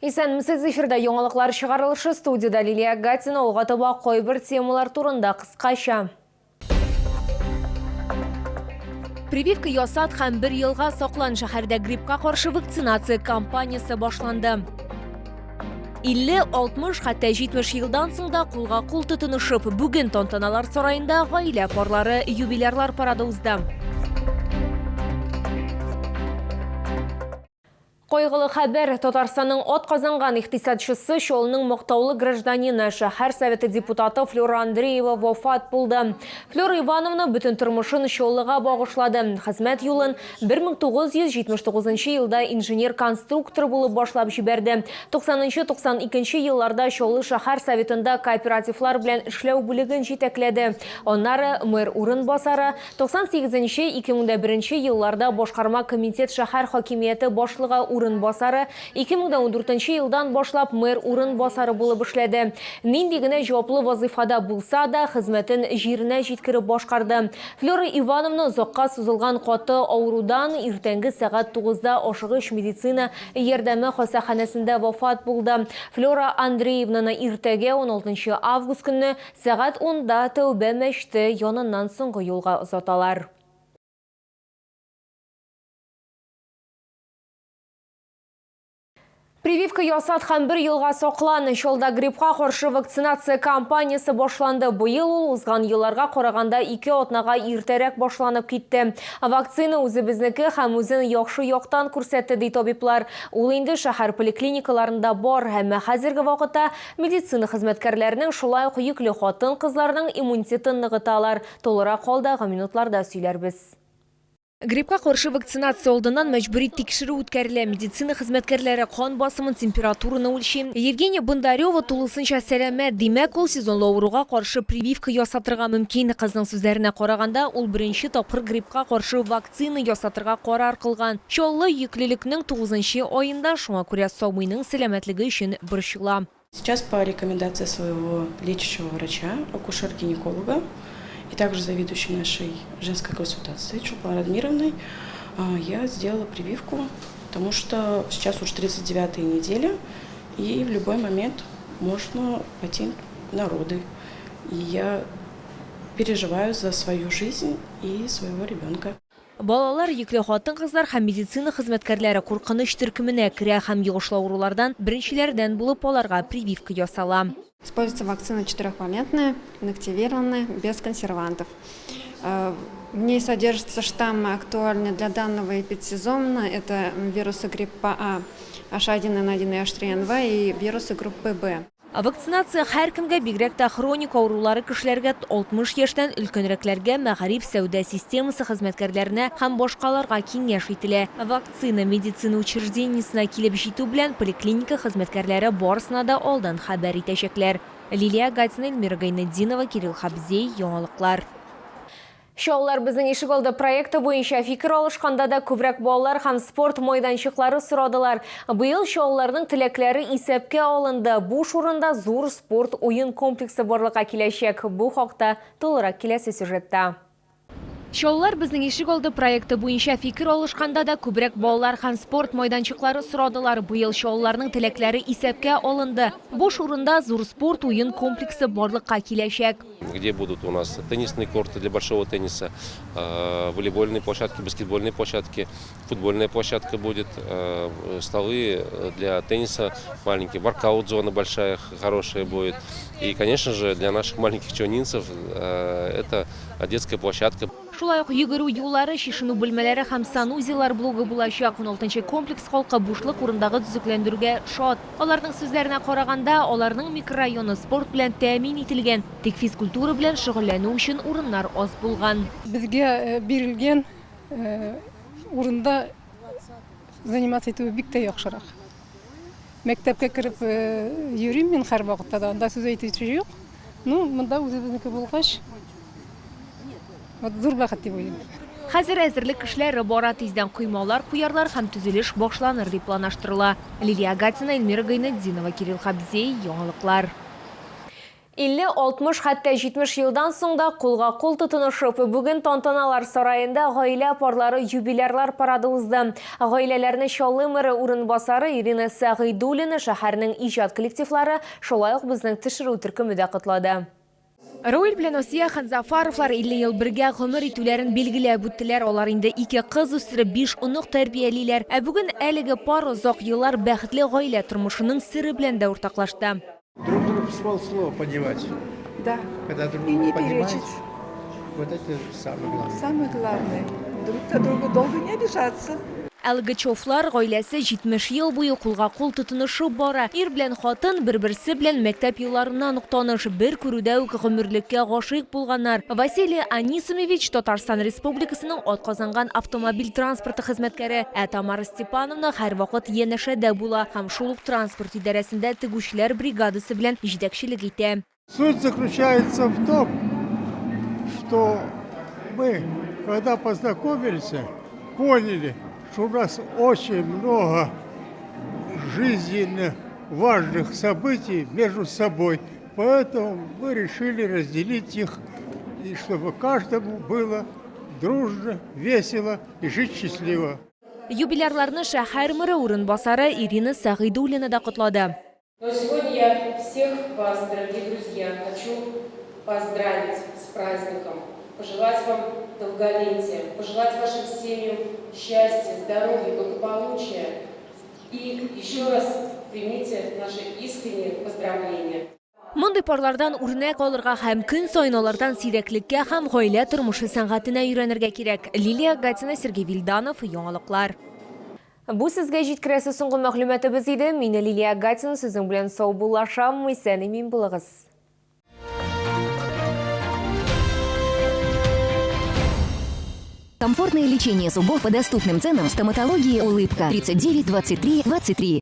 Исәнмесез, эфирда яңалыклар чыгарылышы, студиядә Лилия Гатина. Алга таба кайбер темалар турында кыскача. Прививка ясат һәм бер елга саклан, шәһәрдә гриппка каршы вакцинация кампаниясе башланды. 50, 60, хәтта 70 елдан соң да кулга кул тотынышып, бүген Тантаналар сараенда гаилә парлары юбилярлар парады узды. Кайгылы хәбәр, Татарстанның атказанган икътисадчысы, Чаллының мактаулы гражданины, шәһәр советы депутаты Флюра Андреева вафат булды. Флюра Ивановна бөтен тормышын Чаллыга багышлады. Хезмәт юлын 1979 елда инженер-конструктор булып башлап җибәрде. 90-92 елларда Чаллы шәһәр советында кооперативлар белән эшләү бүлеген җитәкләде. Аннары мэр урынбасары, 98 нче, 2001 нче елларда башкарма комитет шәһәр хакимияте башлыгы урынбасары, 2014 нче елдан башлап мэр урынбасары булып эшләде. Нинди генә җаваплы вазыйфада булса да, хезмәтен җиренә җиткереп башкарды. Флера Ивановна озакка сузылган каты авырудан иртәнге сәгать тугызда ашыгыч медицина ярдәме хастаханәсендә вафат булды. Флера Андреевнаны иртәгә, уналтынчы август көнне, Сәгать унда Тәүбә мәчете яныннан соңгы юлга озаталар. Прививка ясат һәм бер елга саклан. Чаллыда гриппка каршы вакцинация кампаниясе башланды. Быел ул узган елларга караганда ике атнага иртәрәк башланып китте. Вакцина үзебезнеке һәм үзен яхшы яктан күрсәтте, ди табиблар. Ул инде шәһәр поликлиникаларында бар, әмма хәзерге вакытта Медицина хезмәткәрләренең, шулай ук йөкле хатын-кызларның иммунитетын ныгыталар. Тулырак алдагы минутларда сөйләрбез. Гриппка каршы вакцинация алдыннан мәҗбүри тикшерү үткәрелә, медицина хезмәткәрләре кан басымын, температураны үлчи. Евгения Бондарева тулысынча сәламәт, димәк, ул сезонлы авыруга каршы прививка ясатырга мөмкин. Кызның сүзләренә караганда, ул беренче тапкыр гриппка каршы вакцина ясатырга карар кылган. Чаллы йөклелекнең тугызынчы аенда, шуңа күрә сабыйның сәламәтлеге өчен борчыла. Сейчас по рекомендации своего лечащего врача, акушер-гинеколога и также заведующей нашей женской консультацией Чулпан Радмировной, я сделала прививку, потому что сейчас уже 39-я неделя, и в любой момент можно пойти на роды. И я переживаю за свою жизнь и своего ребенка. Балалар, йөкле хатын-кызлар һәм медицина хезмәткәрләре куркыныч төркеменә керә һәм йогышлы авырулардан беренчеләрдән булып аларга прививка ясала. Используется вакцина четырехвалентная, инактивированная, без консервантов. В ней содержатся штаммы, актуальные для данного эпидсезона, это вирусы гриппа А, H1N1 и H3N2 и вирусы группы Б. Вакцинация һәркемгә, бигрәк тә хроник авырулары кешеләргә, 60 яшьтән өлкәнрәкләргә, мәгариф, сәүдә системасы хезмәткәрләренә һәм башкаларга киңәш ителә. Вакцина медицина учреждениесенә килеп җитү белән поликлиника хезмәткәрләре барысына да алдан хәбәр итәчәкләр. Лилия Гатина, Эльмира Гайнетдинова, Кирилл Хабзей, Яңалыклар. Чаллылар безнең ишегалды проекты буенча фикер алышканда да күбрәк балалар һәм спорт майданчыклары сорадылар. Быел чаллыларның теләкләре исәпкә алынды. Буш урында зур спорт уен комплексы барлыкка киләчәк. Бу хакта тулырак киләсе сюжетта. Чаллылар безнең ишегалды проекты буенча фикер алышканда да күбрәк балалар һәм спорт майданчыклары сорадылар. Быел чаллыларның теләкләре исәпкә алынды. Буш урында зур спорт уен комплексы барлыкка киләчәк. Где будут у нас теннисные корты для большого тенниса, волейбольные площадки, баскетбольные площадки, футбольная площадка будет, столы для тенниса маленькие, воркаут-зона большая, хорошая будет. И, конечно же, для наших маленьких челнинцев это детская площадка. Шулай ук йөгерү юллары, чишенү бүлмәләре һәм санузеллар блогы булачак. Уналтынчы комплекс халкы бушлык урындагы төзекләндерүгә шат. Аларның сүзләренә караганда, аларның микрорайоны спорт белән тәэмин ителгән, тик физкультура белән шөгыльләнү өчен урыннар аз булган. Безгә бирелгән урында заниматься итүе бик тә яхшырак. Мәктәпкә кереп йөрим мин һәрвакытта да, анда сүз әйтүче юк. Ну, монда үзебезнеке булгач, вот зур бәхет дип уйлыйм. Хәзер әзерлек эшләре бара, тиздән коймалар куярлар һәм төзелеш башланыр дип планлаштырыла. Лилия Агатина, Эльмира Гайнетдинова, Кирилл Хабзей, Яңалыклар. 50, 60, хәтта 70 елдан соң да кулга-кул тотынышып, бүген Тантаналар сараенда гаилә парлары юбилярлар парады узды. Гаиләләрне Чаллы мэры урынбасары Ирина Сәгыйдуллина, шәһәрнең иҗат коллективлары, шулай ук безнең төшерү төркеме дә котлады. Рауил белән Асия Ханзафаровлар 50 ел бергә гомер итүләрен билгеләп үттеләр. Алар инде ике кыз үстереп, биш онык тәрбиялиләр. Ә бүген әлеге пар озак еллар бәхетле гаилә тормышының сере белән дә уртаклашты. Друг друга с полслова понимать. Да. Когда друг И друга не понимаешь, перечить. вот это самое главное. Самое главное, друг на друга долго не обижаться. Ә Лгачевлар гаиләсе 70 ел буе кулга-кул тотынышып бара. Ир белән хатын бер-берсе белән мәктәп елларыннан ук таныш, бер күрүдә үк гомерлеккә гашыйк булганнар. Василий Анисимович Татарстан Республикасының атказанган автомобиль транспорты хезмәткәре, ә Тамара Степановна һәрвакыт янәшәдә була һәм шул ук транспорт идарәсендә тегүчеләр бригадасы белән җитәкчелек итә. Суть заключается в том, что мы, когда познакомились, поняли, что у нас очень много жизненно важных событий между собой. Поэтому мы решили разделить их, и чтобы каждому было дружно, весело и жить счастливо. Юбилярларны шәһәр мэры урынбасары Ирина Сәгыйдуллина да котлады. Но сегодня я всех вас, дорогие друзья, хочу поздравить с праздником, пожелать вам долголетия, пожелать вашим семьям счастья, здоровья, благополучия. И еще раз примите наши искренние поздравления. Мондый парлардан үрнәк алырга һәм көн саен алардан зирәклеккә һәм гаилә тормышы сәнгатенә өйрәнергә кирәк. Лилия Гатина, Сергей Вильданов, Яңалыклар. Бу сезгә җиткерәсе соңгы мәгълүматыбыз иде. Мин Лилия Гатина сезнең белән саубуллашам. Исән имин булыгыз. Комфортное лечение зубов по доступным ценам в стоматологии «Улыбка» 39 23 23.